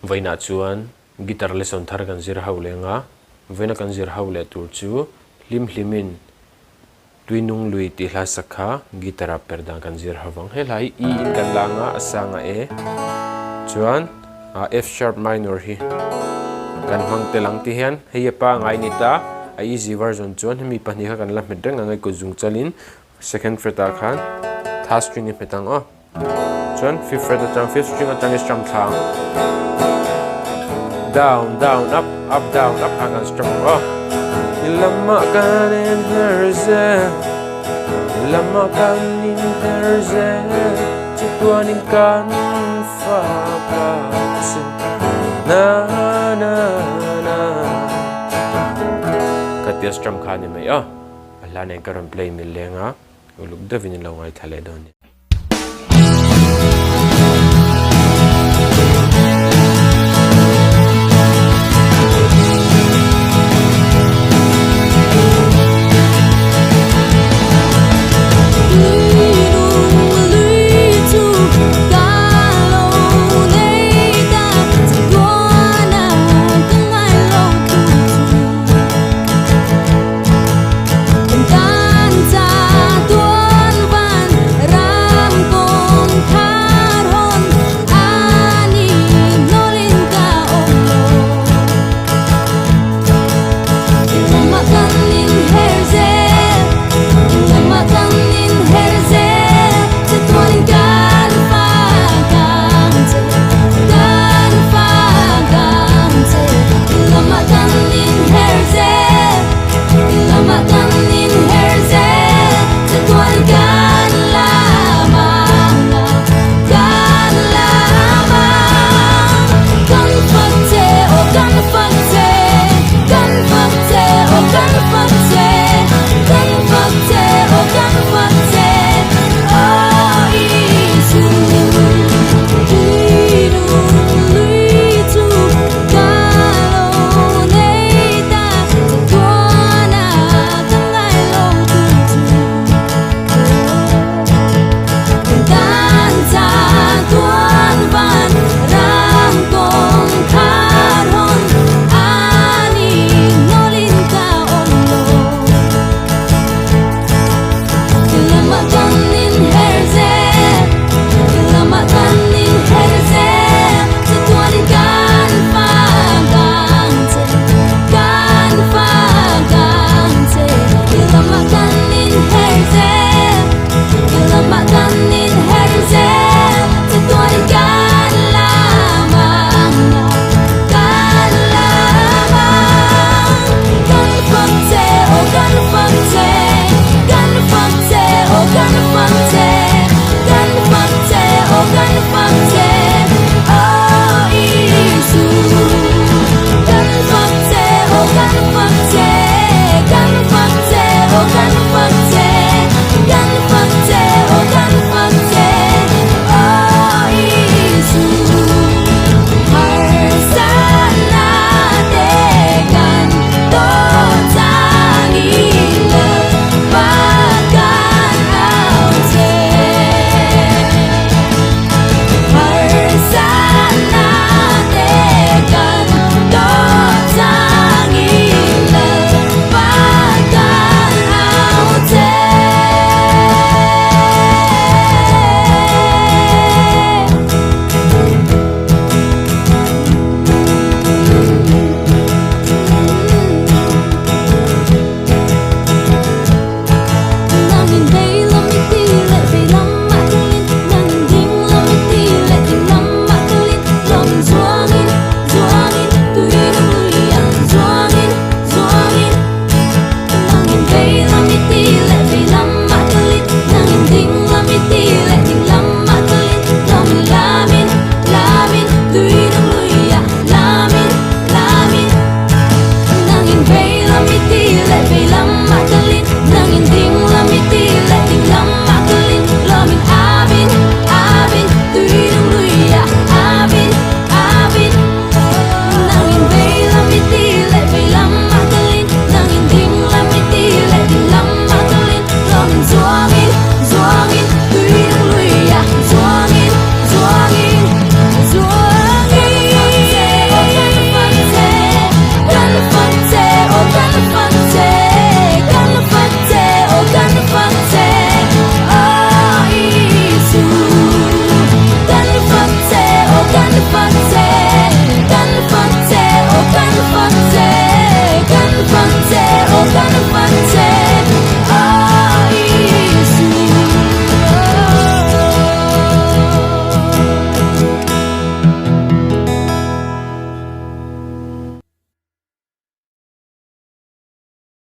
Vawiinah chuan guitar lesson thar kan zir ho leng a, vawiina kan zir ho leh tur chu hlim hlimin Tuinung lui tih hla sak kha guitar ah per dan kan zir ho vang. He hla hi E in kan la anga a sang a E chuan F sharp minor hi kan hmang tel ang ti hian hei a pangai ni ta a easy version chuan hemi pahnih kha kan la hmet reng ang e kut zung chalin second fret ah khan third string i hmet ang aw. Chuan fifth fret atang fifth string atang i strum thla ang. Down down up up down up kha kan strum ang aw. Lama kan in her zel Lama kan in her zel Chatuanin kan fak a sin Na na na Khatia strum kha a ni mai aw. A hla nen ka rawn play mil leng a, uluk deuhin in lo ngaithla leh dawn a ni.